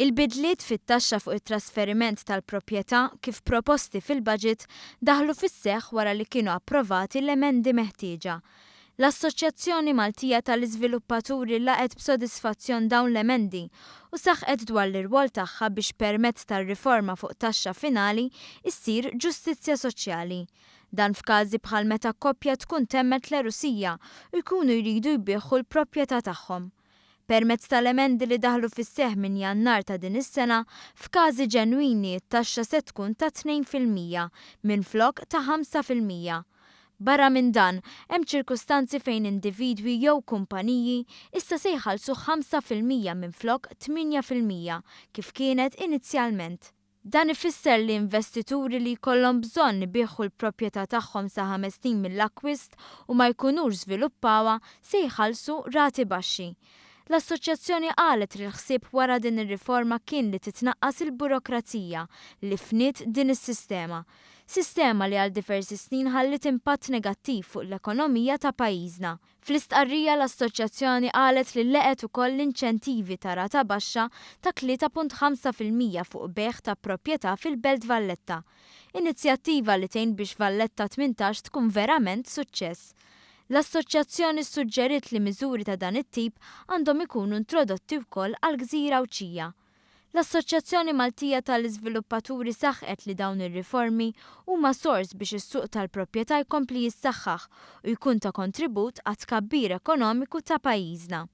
Il-bidliet fit-taxxa fuq it-trasferiment tal-proprjetà kif proposti fil-Budget daħlu fis-seħħ wara li kienu approvati l-emendi meħtieġa. L-Assoċjazzjoni Maltija tal-Iżviluppaturi laqgħet b'sodisfazzjon dawn l-emendi u saħqet dwar l-irwol tagħha biex permezz tar-riforma fuq taxxa finali issir ġustizzja soċjali. Dan f'każi bħal meta koppja tkun temmet l-għerusija u jkunu jridu jbigħu l-proprjetà tagħhom. Permezz tal-emendi li daħlu fis-seħħ minn Jannar ta' din is-sena, f'każi ġenwini t-taxxa se tkun ta' 2% minflok ta' 5%. Barra minn dan, hemm ċirkustanzi fejn individwi jew kumpaniji issa se jħallsu 5% minflok 8% kif kienet inizjalment. Dan ifisser li investituri li jkollhom bżonn ibigħu l-proprjetà tagħhom sa ħames snin mill-akkwist u ma jkunux żviluppawha se jħallsu rati baxxi. L-Assoċjazzjoni qalet li l-ħsieb wara din ir-riforma kien li titnaqqas il-burokrazija li fniet din is-sistema. Sistema li għal diversi snin ħalliet impatt negattiv fuq l-ekonomija ta' pajjiżna. Fl-istqarrija l-Assoċjazzjoni qalet li laqgħet ukoll l-inċentivi ta' rata baxxa ta' 3.5% fuq bejgħ ta' proprjetà fil-Belt Valletta. Inizjattiva li tgħin biex Valletta 18 tkun verament suċċess. L-Assoċjazzjoni ssuġġeriet li miżuri ta' dan it-tip għandhom ikunu introdotti wkoll għall-gżira Għawdxija. L-Assoċjazzjoni Maltija tal-Iżviluppaturi saħqet li dawn ir-riformi huma sors biex is-suq tal-proprjetà jkompli jissaħħaħ u jkun ta' kontribut għat-tkabbir ekonomiku ta' pajjiżna.